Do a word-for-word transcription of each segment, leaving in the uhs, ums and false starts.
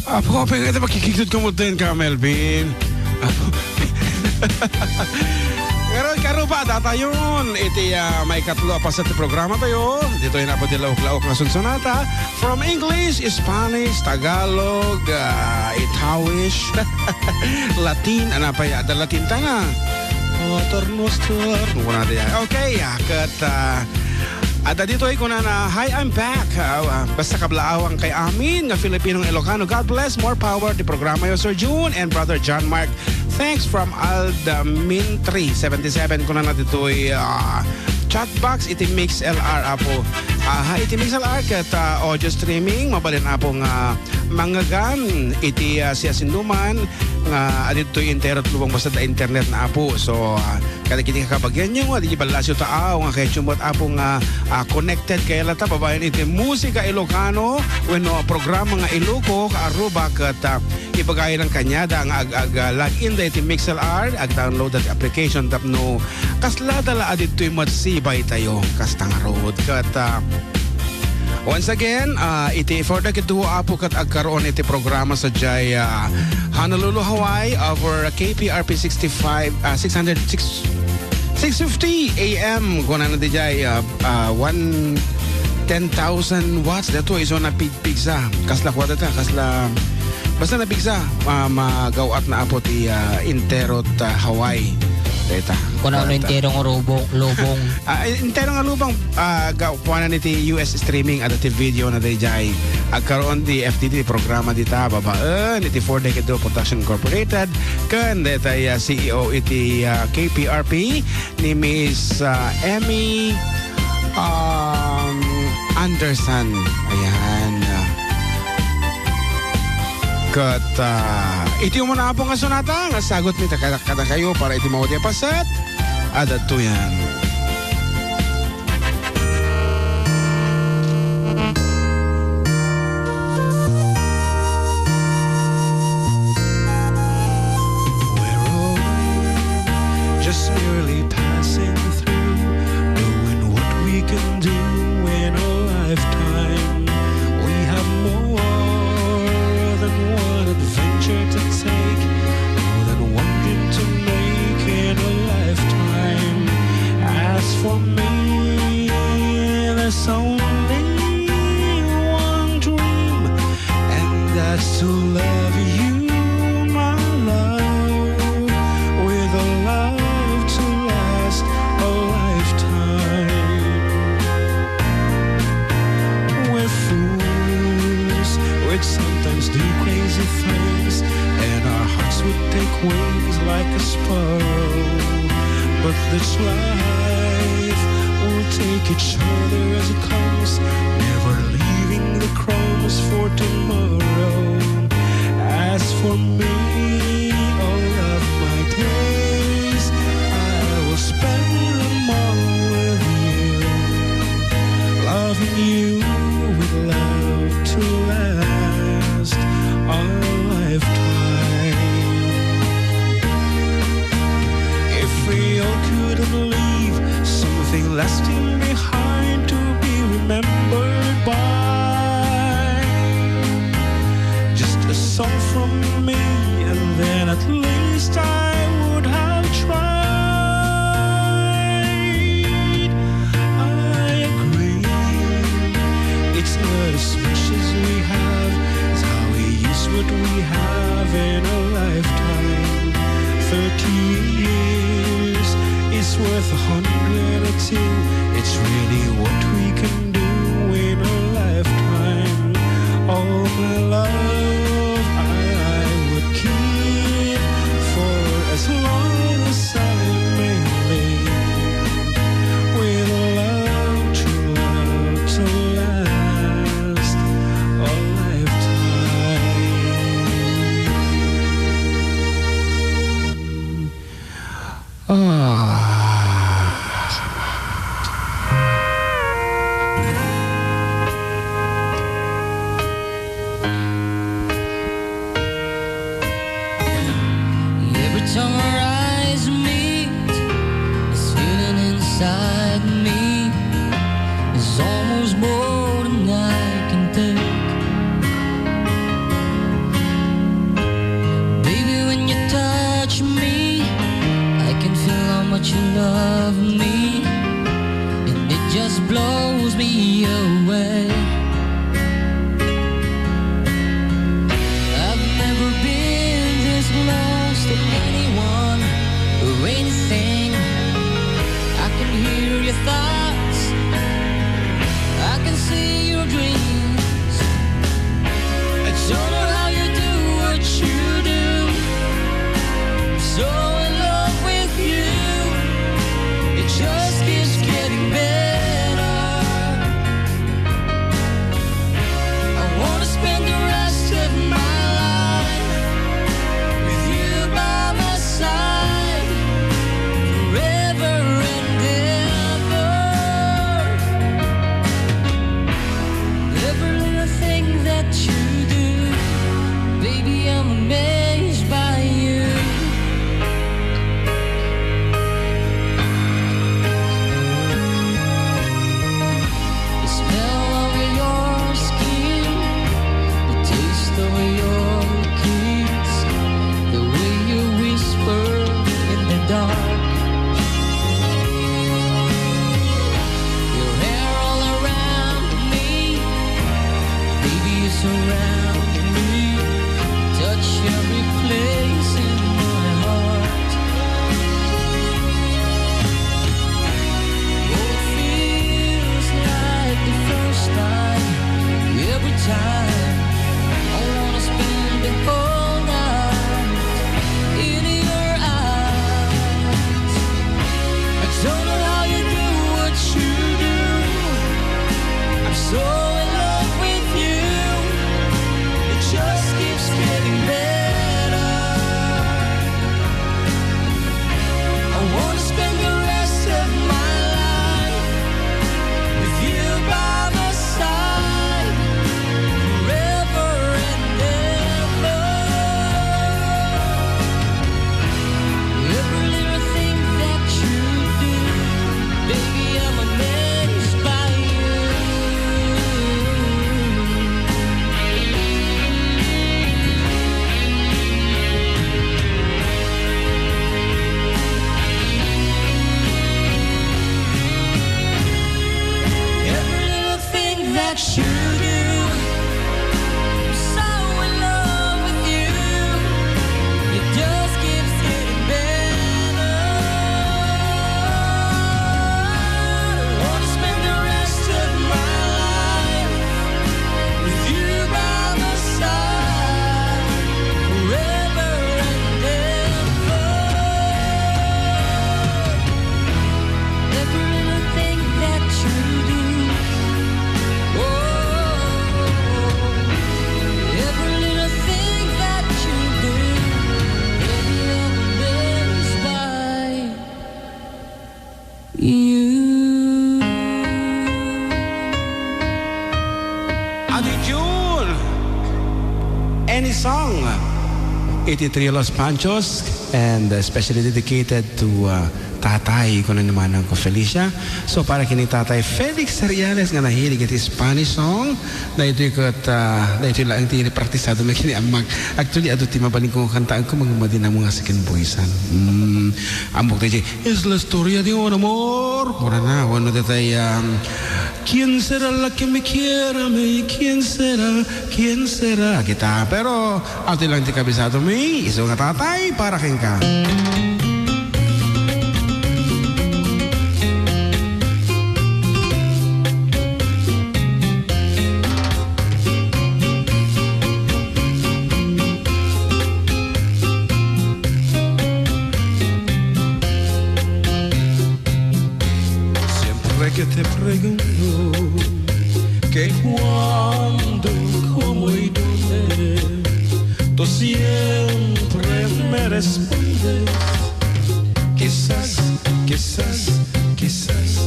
Apo, apay nga iti makikigdut ka mo din ka, Melvin? Apo. Ngarud, karuba, datayon iti, ah, maikatlo a paset ti programa tayo. Ditoy na po ti laok-laok nga sunsonata. From English, Spanish, Tagalog, ah, Itawish, Latin, ano pa ya? Ada Latin ta nga. Pater Noster. Ano ko na diyan? Okay, ah, kat, ah, Adda ditoy kunana, "Hi, I'm back." Ah, ah, basta kablaawang kay amin nga Filipinong Ilocano. God bless, more power ti programa yo, Sir June and Brother John Mark. Thanks from Alda Min three seventy-seven. Kunana ditoy, ah, chat box iti Mix L R, apo. Aha, iti Mix L R ket, ah, audio streaming, mabalin, apo, nga mangngegan iti, ah, siasinoman nga aditoy entero ti lubong basta da internet na, apo. So, ah, Kadagiti kakabagianyo nga adda idiay ballasiw taaw nga kayatyo met, apo, nga, ah, connected kayat latta babaen iti musika Ilocano wenno programa nga Iloko, kaaruba ket, ah, ibagayo lang kaniada nga ag-, ag-, ah, log in da iti Mix L R, ag-download da ti application tapno kaslada la a ditoy met sibay tayo. Kasta ngarud ket, ah, Once again, ah, iti further ket duo, apo, ket agkaroon iti programa sadiay, ah, Honolulu, Hawaii, over K P R P sixty-five, ah, six hundred, six, six fifty A M, kunana diay, ah, ah, one, ten thousand watts, dato isu nga pigpigsa. Kasla kuwada ta, kasla Basta napigsa, ma-, magaw-at na, apo, ti, ah, entero ta Hawaii. Dayta. Kuna no entero nga lubong, lubong. Ah, entero nga lubong, ah, ga-, kuanan iti U S streaming, adda ti video na dayjay. Agkaroon ti F D T programa dita, babaen iti Four Decade Production Incorporated, ken daytay, ah, C E O iti, ah, K P R P, ni Miss, ah, Emmy, um, Anderson. Ayan. Ket, ah, iti umuna, apo, nga sonata nga sagut mi ta kada-, kadakayo para iti maudi a paset, adda ditoyen. We're all just merely passing through, doing what we can do in a lifetime. We have more than one adventure to take, more than one dream to make in a lifetime. As for me, there's only one dream, and that's to love you, my love, with a love to last a lifetime. We're fools, we'd sometimes do crazy things, and our hearts would take wings like a sparrow. But this life, we'll take each other as it comes, never leaving the crumbs for tomorrow. As for me, all of my days, I will spend them all with you, loving you with love to last a lifetime. If we all couldn't leave something lasting behind to be remembered by, just a song from me, and then at least I would have tried. I agree, it's not as much as we have, it's how we use what we have in a lifetime. Thirty years is worth a hundred or two. It's really what we can do in a lifetime. All my love I would keep for as long as I may live, with a love, true love to last a lifetime. Ah. Every time our eyes meet, this feeling inside me is almost more than I can take. Love me, and it just blows me away. I've never been this close to anyone or anything. I can hear your thoughts, I can see your dreams. I don't know how you do what you do. I'm so in love with you. It just keeps getting better. I wanna spend the rest of my life with you by my side forever and ever. Every little thing that you do, baby, I'm amazed by you. The smell of your skin, the taste of your kiss, the way you whisper in the dark. Your hair all around me, baby, you surround me. Touch every place in my heart. Oh, it feels like the first time. Every time I wanna spend the whole night in your arms. I don't know how you do what you do. I'm so in love with you. It just keeps getting better. I wanna spend the rest of my life with you by my side forever and ever. Every little thing that you do, baby, I'm amazed by you. Every little thing that you do, I'm so in love with you. It just keeps getting better. I wanna spend the rest of my life with you by my side forever and ever. Every little thing that you do, oh, every little thing that you do, baby, I'm amazed by you. Adi June, any song? Iti Trio Los Panchos, and especially dedicated to, uh, Tatay, kuno ni Manang ko Felicia. So, para kini Tatay Felix Seriales nga nahilig iti Spanish song, daytoy ket, ah, daytoy laeng ti praktisadami ken ni Ammak. Actually, adu ti mabalin ko nga kanta, agko madi na mo nga second voice-an. Mm, ammok daytoy, "Es la historia de un amor." Kunana, wenno daytoy, um, "Quién será la que me quiera a mí? ¿Quién será? ¿Quién será?" Kita. Pero, adu laeng ti kabisadami, isu nga Tatay, para kenka. Siempre que te pregunto que cuándo, cómo y dónde, tú siempre me respondes, quizás, quizás, quizás.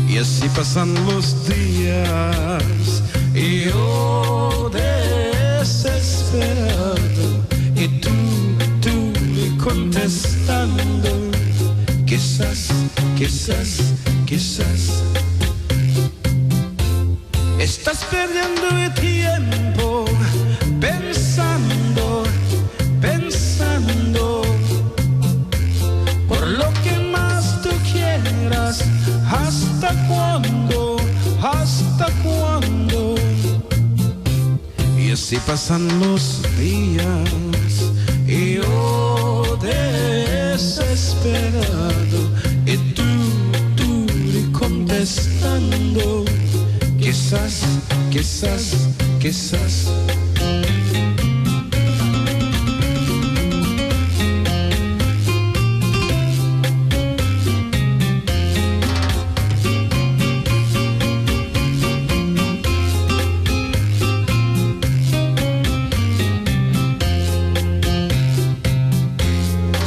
Y así pasan los días, y yo desesperado, y tú, tú contestando, quizás, quizás, quizás. Estás perdiendo el tiempo pensando, pensando Si pasan los días y yo desesperado, y tú, tú contestando, quizás, quizás, quizás.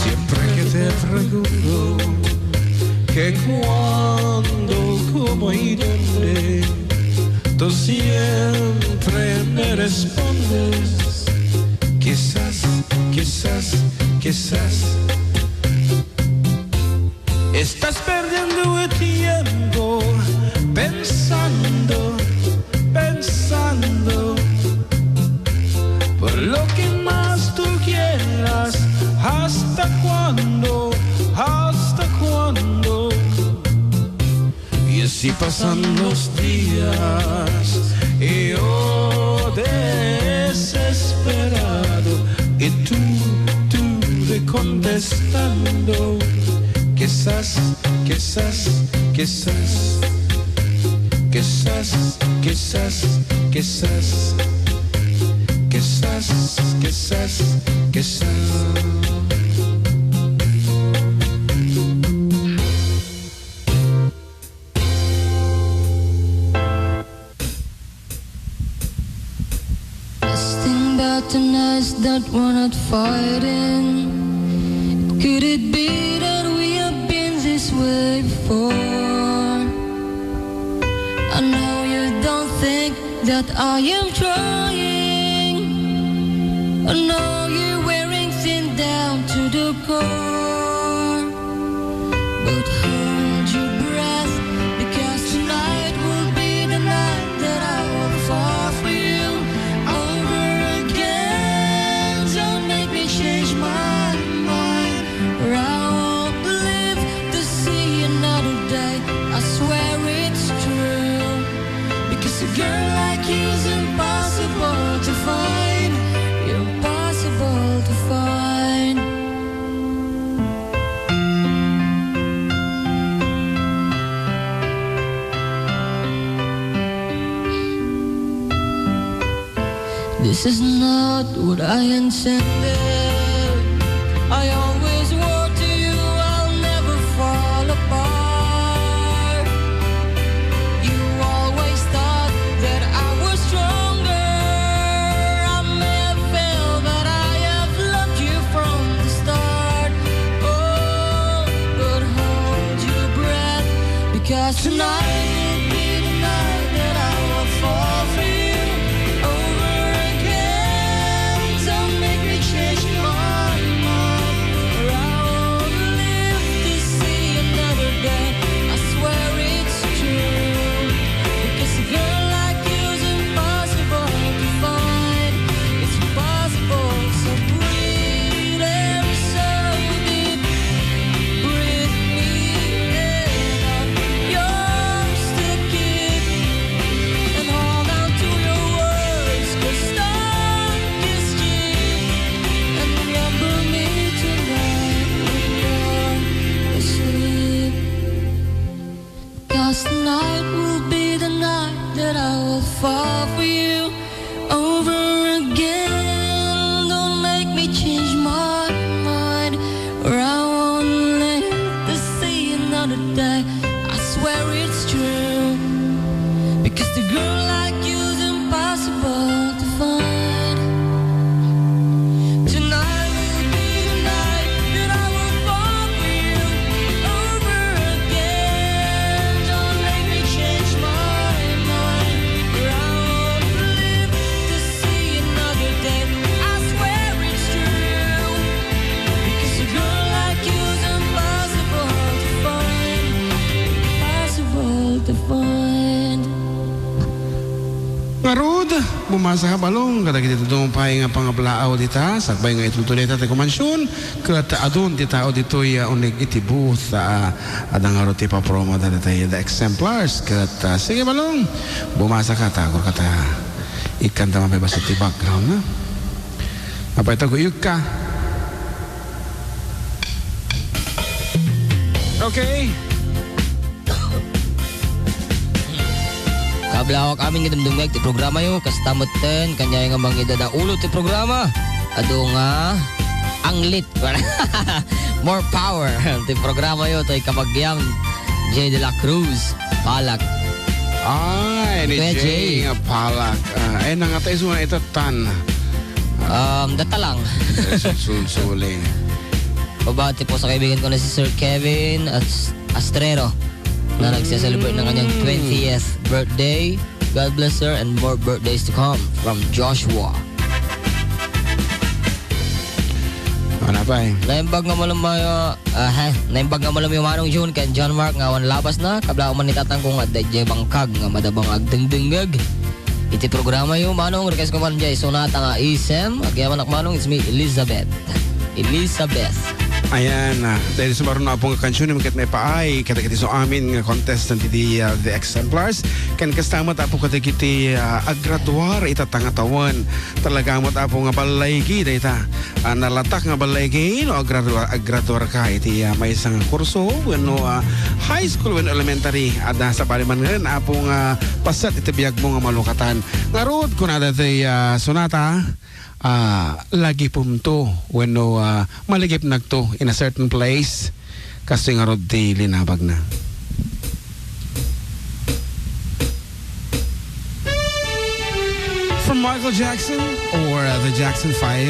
Siempre que te pregunto que cuándo, cómo y dónde, tú siempre me respondes, quizás, quizás, quizás. Estás perdiendo el tiempo pensando, pensando por lo que más tú quieras. ¿Hasta cuándo? ¿Hasta cuándo? Y así pasan los días, y yo desesperado, y tú, tú de contestando, quizás, quizás, quizás, quizás, quizás, quizás, quizás, quizás, quizás. This thing about the nights that we're not fighting. Could it be that we have been this way before? I know you don't think that I am trying. I know you're wearing thin down to the core. But hold your breath, because tonight will be the night that I will fall for you over again. Don't make me change my mind, or I won't live to see another day. I swear it's true, because a girl like you is impossible to find, impossible to find. This is not what I intended. I always swore to you I'll never fall apart. You always thought that I was stronger. I may have failed, but I have loved you from the start. Oh, but hold your breath, because tonight will be the night that I will fall for you over again. Don't make me change my mind, or I won't live to see another day. I swear it's true, because a girl like you's impossible to find. It's impossible, so breathe and so deep. Breathe me in, I'm yours to keep. And hold on to your words, 'cause time is cheap. And remember me tonight when you're asleep. 'Cause tonight will be the night that I will fall for you over again. Don't make me change my mind, or I won't live to see another day. I swear it's true, because the girl like you's impossible to find. Tonight will be the night that I will fall for you over again. Don't make me change my mind, or I won't live to see another day. I swear it's true, because a girl like you's impossible to find, impossible to find. Ngarud, bumasaka, Balong, kadagiti dadduma pay nga pangablaaw dita, sakbay nga itultuloy dayta ti kumansion, ket adun ti tao ditoy, ah, uneg iti booth, ah, adda ngarud ti papromo dagiti exemplars, ket, ah, sige, Balong, bumasaka, ta agurka ta Ikanta man pay basta ti background, ha? Apay, taguyod ka. Okay. Kablawak amin nga dumdumngeg ti programayo, kasta metten, kaniay nga mangidadaulo ti programa. Adu nga anglit. More power ti programayo, toy kabagian Jay de la Cruz, Palak. Ay, ni Kuya Jay Jay. Nga Palak. Ah, ay, nangatay sa mga itattan. Um, data lang. Ay, sulsuli. Pabati po sa kaibigan ko na si Sir Kevin As-, Astrero na nagse-celebrate ng kanyang Mm. twentieth birthday. God bless, sir, and more birthdays to come from Joshua. Ano pa eh? Naimbag nga malumaya, ah, ha? Naimbag nga malumaya Manong June ken John Mark nga awan labas na, kabla man ni tatang ko nga adda idiay bangkag nga madabang agdengdengngeg. Iti programayo, Manong, request ko man diay sonata nga isem. Agyamanak, Manong, it's me, Elizabeth. Elizabeth. Ayan, ah, dahil sumaron na po nga kansyoni, ket maipaay, kadagiti so amin nga contestant iti, ah, The Exemplars. Ken kasta met, Apo, kadagiti, ah, aggraduar ita tangatawen. Talaga met, Apo, nga ballaygi dayta. Ah, nalatak nga ballaygi no aggraduar, aggraduar ka iti, ah, maysa nga kurso wenno, ah, high school wenno elementary. Adda sabali man ngarud, Apo, nga paset iti biagmo nga malukatan. Ngarud, kunada ti, ah, sonata, ah, lagipemto wenno, ah, malagipnakto in a certain place. Kastoy ngarud ti linabagna. From Michael Jackson or, uh, the Jackson five,